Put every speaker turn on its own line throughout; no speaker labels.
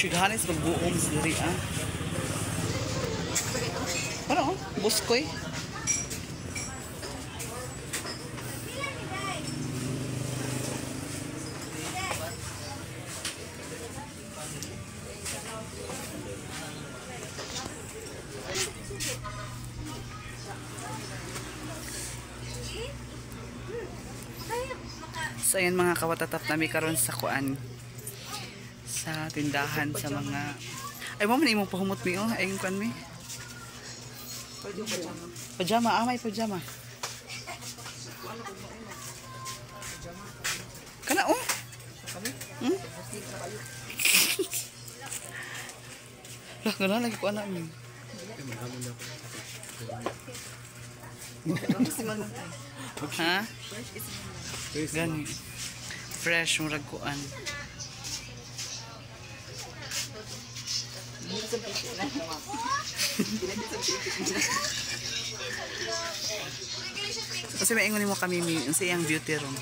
Shigahanis magbuong sa diri ah. Ano oh? Buskoy. So ayan mga kawatatap nami karon sa kuan sa tindahan sa mga ay mo man imong pahumot mi oh ay kuan mi. Pajama ah may pajama. Kana oh. Hmm? Lah ngana lagi ko anak mi. Ha? Gani. Fresh murag kuan. Kasi may ingon nimo kami mi unsa iyang beauty room.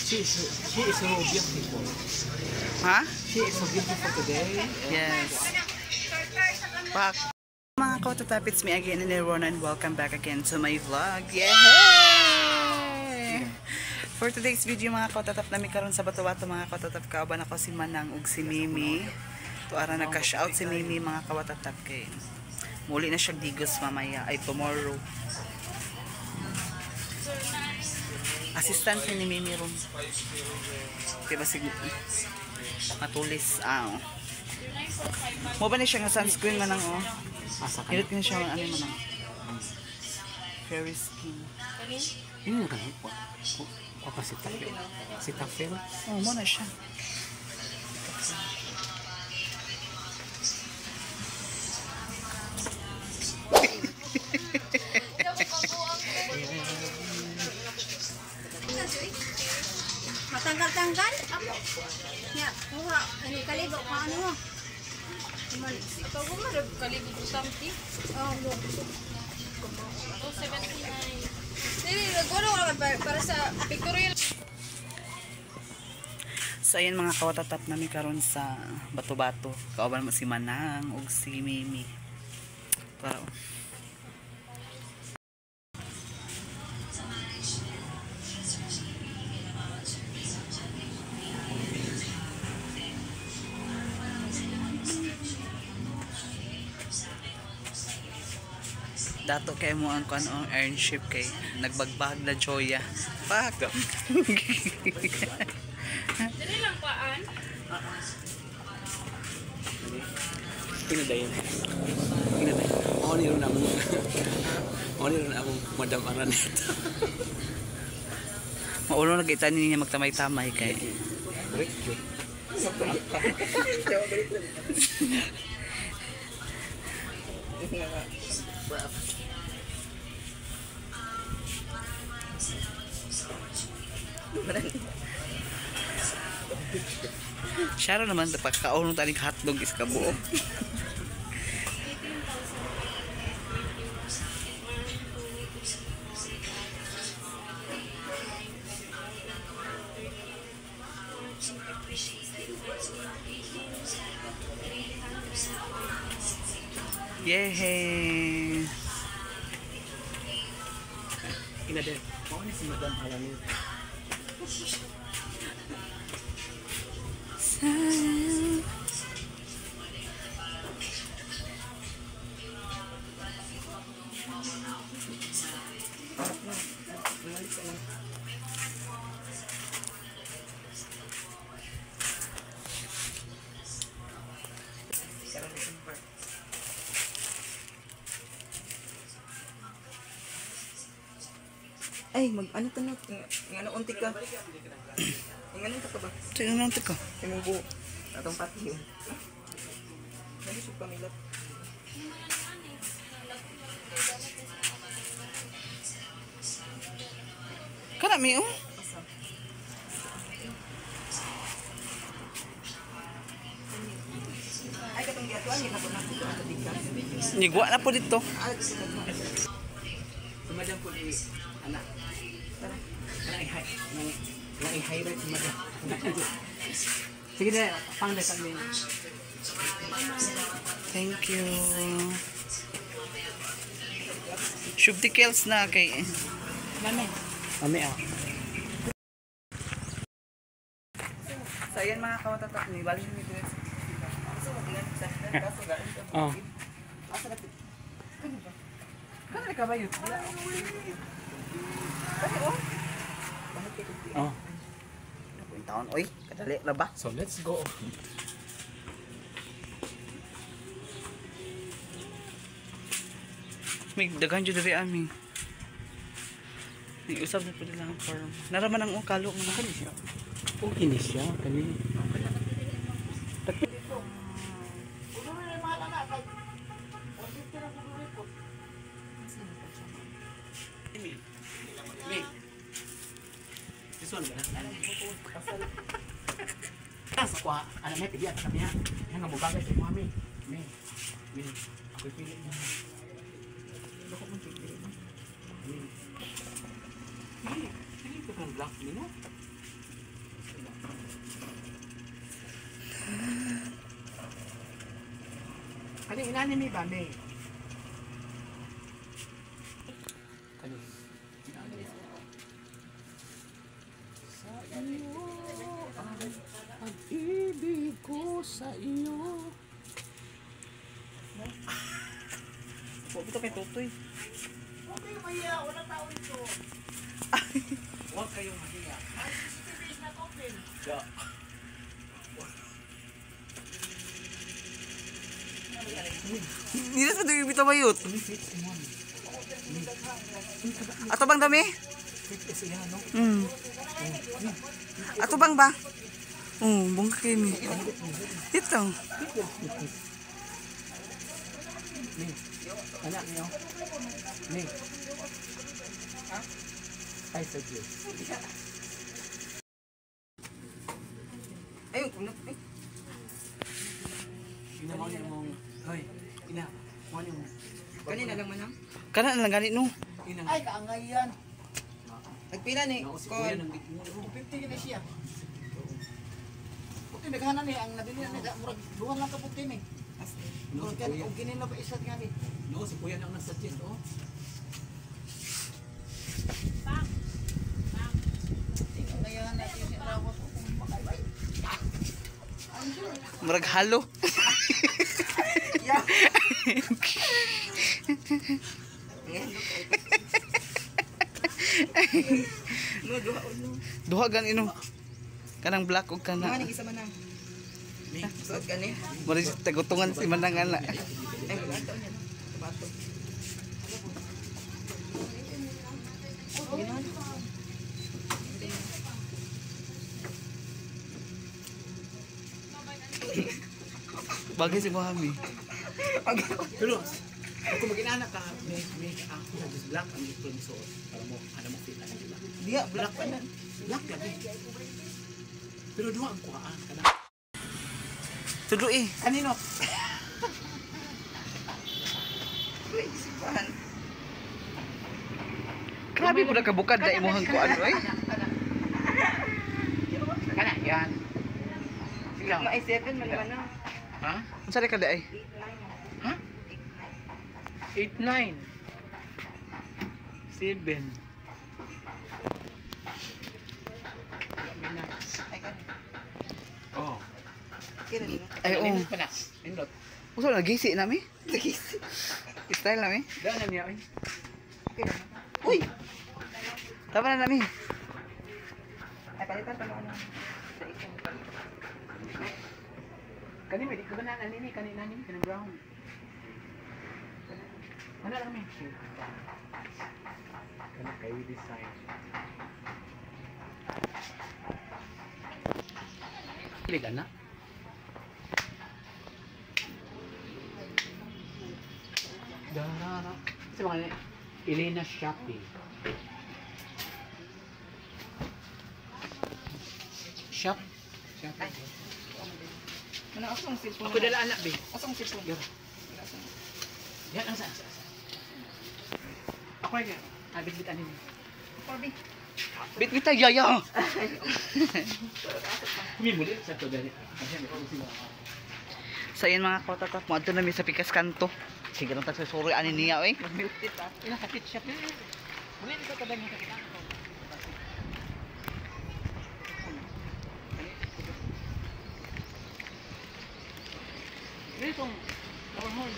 She is so beautiful.
Ha?
She is so beautiful today.
Yes. Pak. Mga kawatatap, it's me again, Rona, and welcome back again to my vlog. Yay! For today's video, mga kawatatap, nami karon sa Bato-Bato, mga kawatatap, kauban ako si Manang ug si Mimi. Tuara nag-cash out si Mimi, mga kawatatap, kay muli na siya digos mamaya, ay tomorrow. Assistant ni Mimi ron. Diba sig matulis, ah. Oh. Mo ba ni siya nga sunscreen Manang oh?
Asa ka?
Hirit na siya ang ano Manang. Fairy skin.
Yun na kami. Kwa si Tafel. Si Tafel.
Oh, mo na siya.
Matanggal-tanggal? Ya, kuha. Ano, kaligo ka ano mo?
Ikaw ko marag kaligo ko tamti.
Oh,
279. Dili, nagwala wala para sa pictorial.
So ayan mga kawatatap nami karon sa Bato-Bato. Kauban mo si Manang ug si Mimi. Para oh. Dato kay mo ang kuan ang earnship kay nagbagbag na joya. Pak.
Dili lang paan.
Pinadayon. Pinadayon. Ako ni ron among ako ni ron among Madam Aranet.
Maulo na kita niya magtamay-tamay kay.
Break yun.
Siya rin naman pagkaon ng tanig hotdog is kabuo. Yehey!
Pinadayon. Ako ni si Madam Aranet.
Ay, mag ano to no? Ng ano unti ka? Ng ano ka ba?
Tingnan natin ko.
Imong buhok. Atong pati yun. Ano siya pamilat?
Karami oh.
Ay, katong giatuan gid ako na dito ang bigas.
Nigwa na po dito.
Ah, dito na.
Si Madam po ni anak. Anak ay hi. Nga i-highlight mo. Sige na, pang sa amin.
Thank you. Shubtikels na kay.
Mami ah.
So ayan mga kawatatak ni bali ni dire.
Oh.
Kano ka ba yun?
Oh.
Ang taon oy, kadali ra ba?
So let's go.
May daghan jud diri ami. May usab na pud lang ang form. Naraman ang kalo nga
Kani siya. Okay ni siya kani. Me. This one ba? Sa kuha, ano may pili at kami ha. Yan nga mubagay sa imo mi. Me. Me. Ako'y pili niya. Me. Pili. Pili ko kang black ni no? Kani inani mi ba me? Kani. Inani. Sa iyo ang pag-ibig ko sa iyo.
Wa bitaw kay Tutoy.
Huwag kayong mahiya. Yeah.
Nilas pa diri bitaw bayot. Ato bang dami? Ato bang ba? Oh, bungka kay ni. Ito.
Ni. Anak niyo. Ni. Ay, sa Diyos.
Ayun, kunot. Ay,
Ina mo niya mong... Hoy, ina. Mo niya mong...
kanina lang manang.
Kana na lang gani no.
Ina.
Ay, kaangay yan.
Nagpila ni.
Nako, si Kuya
Kon.
nang bigmo.
250 na siya. Puti, naghanan eh. Ang nabili na nila, murag, duwan lang ka puti ni.
No, si
Murag,
Kuya.
og kini na pa isa nga ni.
No, si Kuya nang nagsuggest, oh.
Kaya natin siya rawas ko kung makabay.
Murag halo.
No, duha ulo.
Duha gani no. Kanang black ug
Mga
kana.
ning isa manang. Suot gani.
Murag tagutungan si Manang ana.
Ay, wala taon niya. Bato.
Bagay si Muhammed.
Pero, kung mag-inana ka, may ako sa just black ang ito ni suot. Para mo, ano mo fit, ano, di ba?
Diya, black pa na.
Black lagi. Pero duha ang kuhaan. Kana.
Tudo eh.
Kanino?
Uy, isipan.
Grabe po nakabukad na imuhang kuan oy.
Kana, yan. Sige lang.
May 7 man manang.
Ha?
Unsa ra ka di ay?
Ha? 8, 9. 7.
Ay, kani.
Oh.
Kira ni.
Ay oh.
Nindot pa na. Nindot.
Usa na gisi nami.
Gisi.
Style nami.
Daan na niya, oy.
Kira. Uy.
Tama na nami.
Ay, palitan pa mo ano. Sa isa mo palit.
Kani may di ka ba na nini kani nani kani brown. Ano lang may? Kana kay design. Liga na. Darara. Sa mga Elena Shopping. Shop. Shopping.
Manang ako ang cellphone.
Ako dala anak, be.
Asa ang cellphone?
Yan. Yan, asa, asa, asa. Ako yan. Ah, bitbit anin.
Corby.
Bit kita yaya.
Kumimuli sa to dali.
So ayan mga kawatatap mo, adto na mi sa Pikas Kanto. Sige lang tag susuri ani niya oy.
Inakakit siya. Muli sa to dali. Dito, tawon.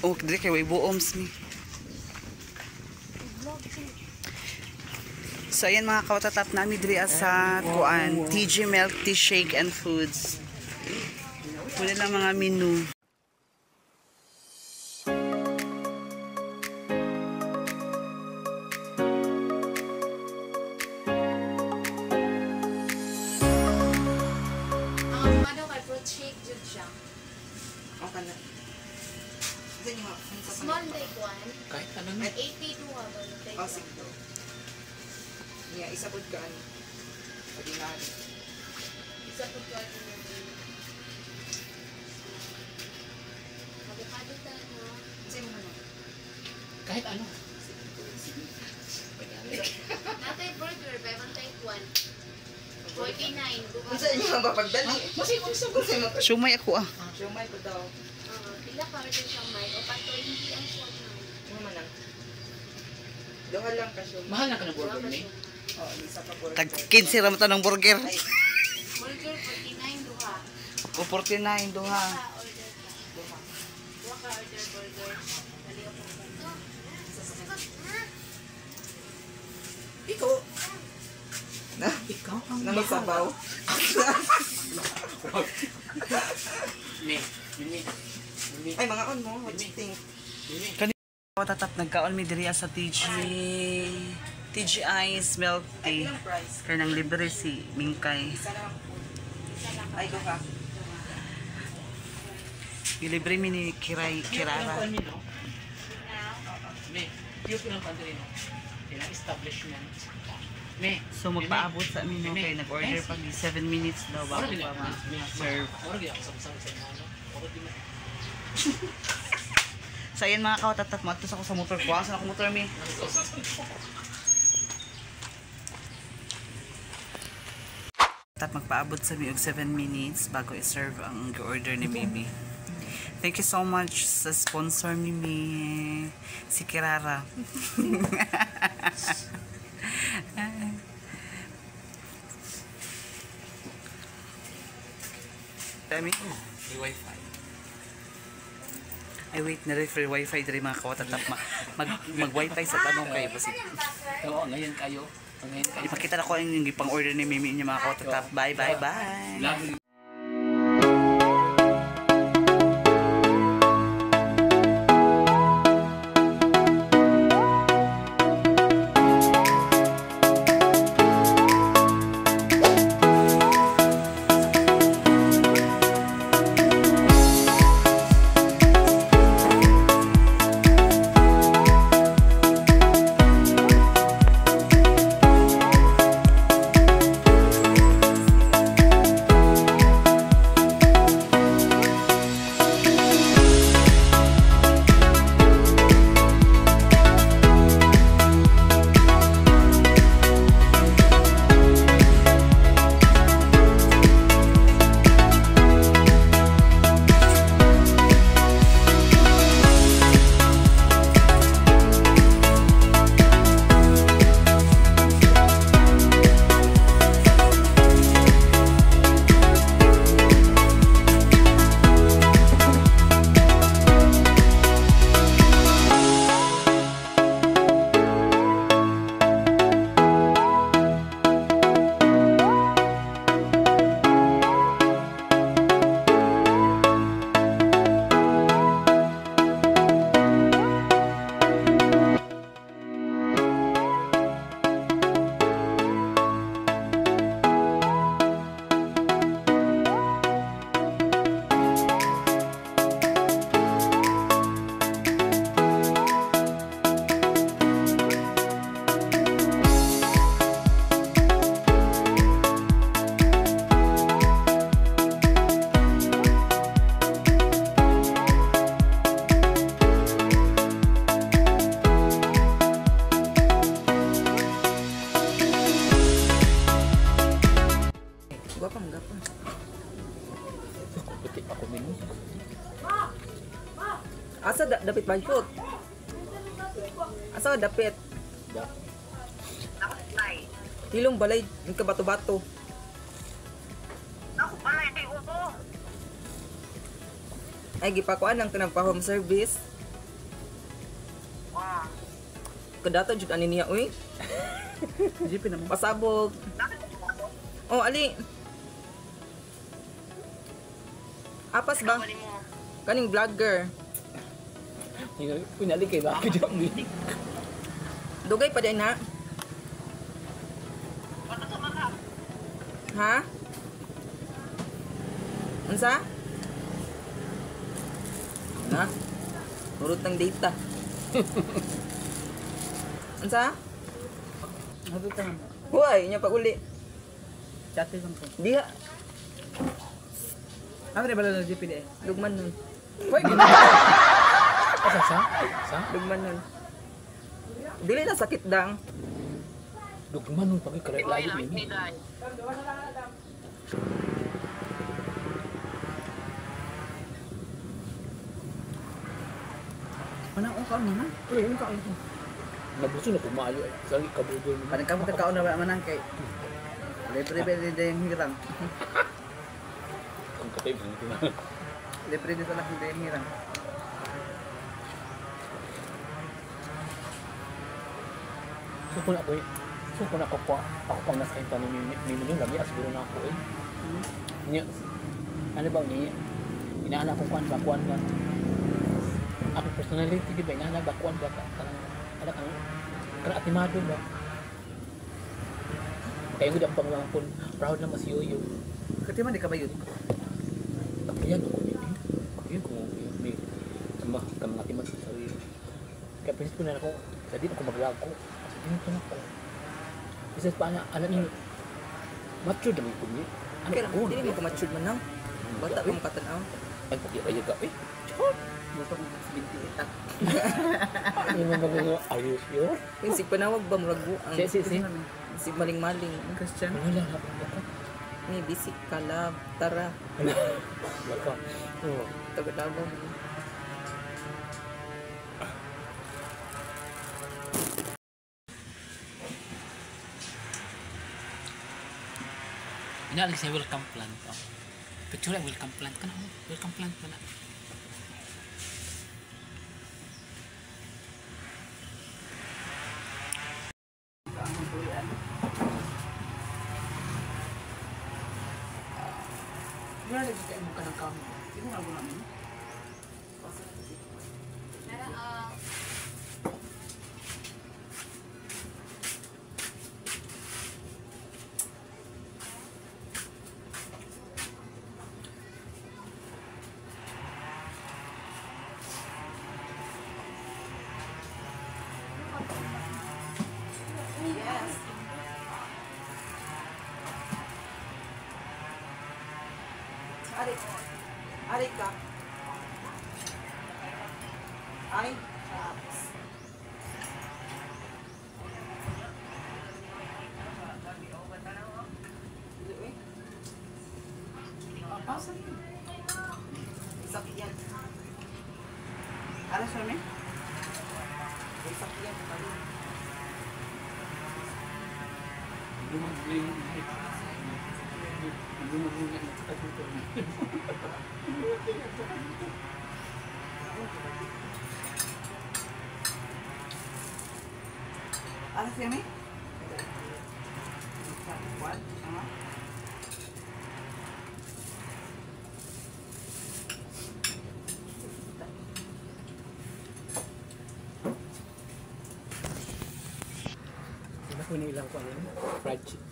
Oh, dire kay way buoms mi. So ayan mga kawatatap nami diri sa kuan TG Milk Tea Shake and Foods. Muna lang mga menu.
Ang avocado kay fruit shake jud siya.
Okay na. Isa niyo nga.
Small take one.
Kahit ano na.
82 ka ba? Take
Oh,
one.
sige. Niya, isa pod ka ano. Ordinary.
Isa po ko ordinary. Avocado ta na.
Isa mo ano.
Kahit ano.
Natay burger, by one take one. 49. Buka.
Unsa inyo nga pagdali?
Masig unsa
Unsa mo?
Sumay ako ah.
Siomay ko daw.
Pila ka order siyang may o pa 20 ang siyang may.
Ano man ang. Duha lang ka siomay.
Mahal na ka ng burger ni.
Oh, isa ka burger.
Tag 15 ra man tanong burger.
Burger 49 duha.
O 49 duha.
Ka order ka.
Duha.
Duha ka order burger. Dali ako.
Ikaw. Na,
Ikaw ang
na magsabaw.
Ne, Mimi. Mimi.
Ay, mga on mo. What you think?
Mimi.
Kawatatap nagkaon mi diri sa TG TGI's Milk
Ay,
Tea.
ilang price?
Kay nang libre si Mingkay.
Isa na lang po. Ay, duha.
Gilibre mi ni Kiray Kirara.
Cute lang no? Me, cute lang pan no? Ilang establishment. Me.
So magpaabot sa amin no kay nag-order pag 7 minutes daw bago pa ma-serve.
Ora gyud ako sa sa ano. Ora di mo.
So ayan mga kawatatap mo, ako sa motor ko. Asa ako motor mi? Tap magpaabot sa mi og 7 minutes bago i-serve ang order ni Mimi. Thank you so much sa sponsor Mimi, si Kirara. Dami.
May wifi.
Ay wait, na refer wifi diri mga kawatatap mag mag wifi sa tanong kayo kasi
Oo, ngayon kayo. Ngayon kayo.
ipakita na ko ang yung pang order ni Mimi inyo mga kawatatap. Bye bye bye.
Love.
Asa dapit bayot? Asa dapit? Hilong balay ka bato-bato.
Ako balay di ubo.
Ay gipakuan lang kanang pa home service.
Wow.
Kadato jud ani niya uy.
GP na mo.
Pasabog. Oh, ali. Apas ba? Kaning vlogger.
Pinali kay bakit yung milik.
Dugay pa din ha. Ha? Unsa? Na? Murot ng data. Unsa?
Ano ta mo?
Huwag, nya pag uli.
Chat lang ko.
Diha,
Ano ba na GP di?
lugman nun.
Hoy,
Asa sa? Sa?
Lugman nun. Dili na sakit dang.
Dugman nun pag layo ni.
Manang oh kaon man.
Uy, ano ka? Nabuso na kumayo ay. Sagi kabudol mo.
Parang kamo kaon na ba manang kay. Libre ba din yung hirang?
Ang katay mo na.
Libre dito lang hindi yung hirang.
So kung ako so kung ako pa ako pang nasa kayo ni Mimi lami siguro na ako eh. Niya, ano ba ni inaana ko kuan ba kuan ba. Ako personality di ba inaana ba kuan ba kanang ano kang kanang atimado ba. Kaya gud ang pangangkon proud na mas yoyo.
Kati man di ka bayot.
Kaya ko ni kaya ko may kama mga timan sa sarili. Kaya prinsip ko na ako sa di ako maglago. Sa di ko na ako. Isa pa na anak ni mature na may kumi. Ano
Kaya
ko?
dili mo ka matured man nang. Bata pa mo katanaw.
Ay, pag ka eh.
Gusto ko sa 28.
Ano naman mga are you sure?
Yung sig panawag ba murag buang.
Si si si.
Si maling-maling.
Christian.
Wala na ako.
May bisik ka love. Tara.
Wala. Wala ka. Oh.
Taga-Davao.
Inaalig sa welcome plant. Oh. Picture ay welcome plant ka na. Welcome plant pa na. Wala lagi kayo mo ka ng kamo.
Hindi mo nga namin.
Ari. Ari ka. Ay. Sakyan.
Alas rami?
Sakyan.
Alas rami? What? Ah.
Ano ko na ilang ko ano? Fried chicken.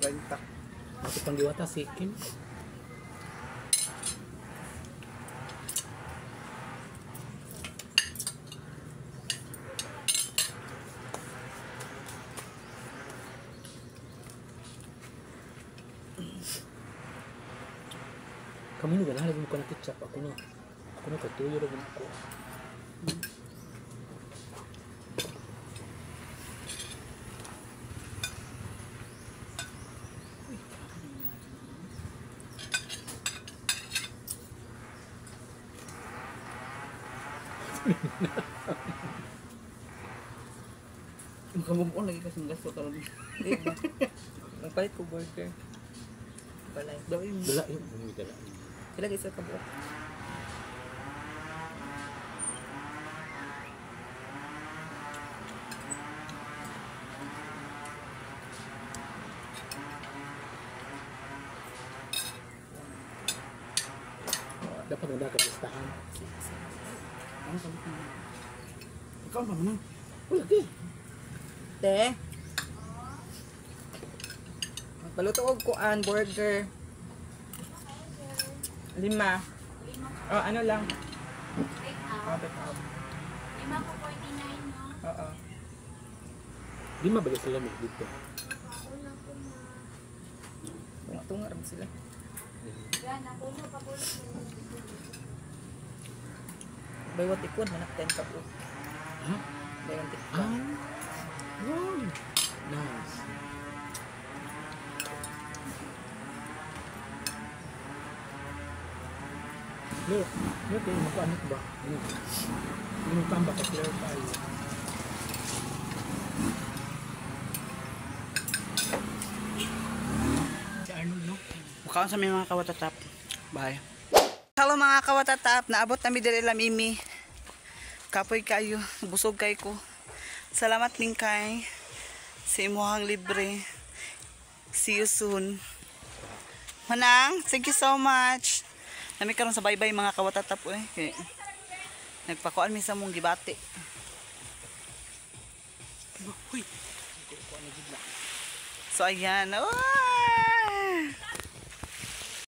30.
Ako pang diwata, sikim. Kami nu ganahan lagi mo na ketchup. Ako na katuyo lagi ko.
Makamove on lagi kasing gasto karon.
Di ba? Magpalit ko burger. Balay.
Dali.
Dala yun. Dala.
Pila isa ka buok?
Dapat wala ka listahan.
Ano ka ba? Ikaw ba man?
Wala di.
Te. Magpaluto og kuan burger. Lima. Oh, ano lang?
Take out.
Oh, take out.
Lima ko 49, no?
Oo.
Di mabalik sila may dito.
Una ko na.
Tunga-tunga ra sila.
Yan, napuno pa po.
Buy one take one, manak 10 ka buok.
Ha?
Buy one take one.
Ah. Wow. Nice. Look, look, yung magkaanak ba? Yung tamba ka, clear tayo. Si Arnold, no?
Mukaon sa mga kawatatap. Bye. Hello mga kawatatap, naabot nami diri la Mimi. Kapoy kayo, busog kay ko. Salamat Mingkay sa imuhang libre. See you soon. Manang, thank you so much. Nami karon sa bye-bye mga kawatatap oy. Kay nagpakuan mi sa mong gibati. Huy. So ayan. Ah!